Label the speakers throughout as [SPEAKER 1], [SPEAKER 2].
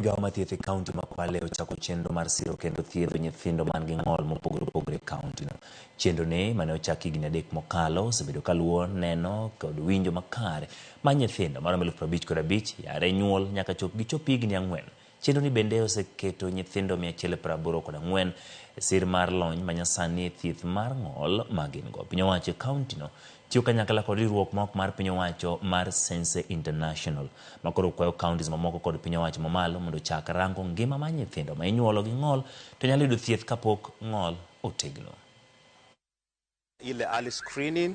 [SPEAKER 1] Migawo mar thieth e kaunti ma Kwale ochako chenro mar siro kendo thiedho nyithindo man gi ng'ol mopogore opogore e kauntino. Chenro ni mane ochak higni 3 mokalo osebedo kaluwo neno kod winjo makare mar nyithindo maromo 55,000 yare nyuol nyaka chop gichop higni 4. Chenro ni bende oseketo nyithindo 184 e sir mar lony manyasani e thieth mar ng'ol ma gin go. Piny owacho e kauntino tiyo kanyakla kod riwruok ma ok mar piny owacho mar Sense International makoro kwayo counties mamoko kod piny owacho mamalo mondo ochak rango ngima mar nyithindo ma inyuolo gi ng'ol to nyalo yudo thieth kapok ng'ol otegno.
[SPEAKER 2] Ile early screening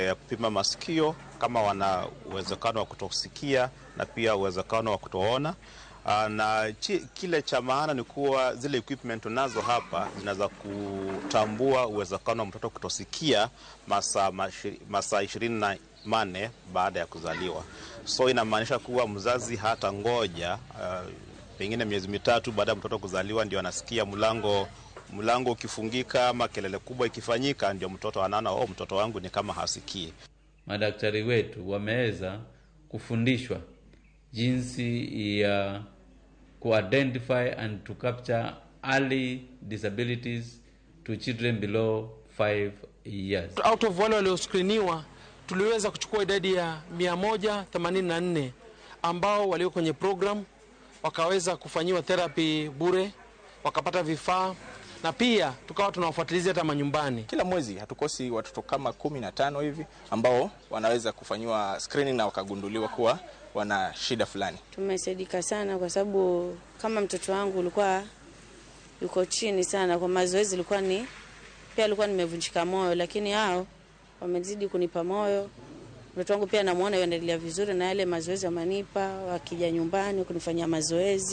[SPEAKER 2] ya kupima masikio kama wana uwezekano wa kutosikia na pia uwezekano wa kutoona. Na kile cha maana ni kuwa zile equipment tunazo hapa zinaweza kutambua uwezekano wa mtoto kutosikia masaa 24 baada ya kuzaliwa. So inamaanisha kuwa mzazi hata ngoja pengine miezi 3 baada ya mtoto kuzaliwa ndio anasikia mlango ukifungika ama kelele kubwa ikifanyika, ndio mtoto anaona, oh, mtoto wangu ni kama hasikii.
[SPEAKER 3] Madaktari wetu wameweza kufundishwa jinsi ya ku-identify and to capture early disabilities to children below 5 years.
[SPEAKER 4] Out of wale walioscreeniwa tuliweza kuchukua idadi ya 184 ambao walio kwenye program wakaweza kufanyiwa therapy bure, wakapata vifaa na pia tukawa tunawafuatilizia hata manyumbani.
[SPEAKER 5] Kila mwezi hatukosi watoto kama 15 hivi ambao wanaweza kufanyiwa screening na wakagunduliwa kuwa wana shida fulani.
[SPEAKER 6] Tumesaidika sana kwa sababu kama mtoto wangu ulikuwa yuko chini sana kwa mazoezi, ilikuwa ni pia alikuwa nimevunjika moyo, lakini hao wamezidi kunipa moyo. Mtoto wangu pia namuona yuendelea vizuri na yale mazoezi wamanipa, wakija nyumbani kunifanyia mazoezi.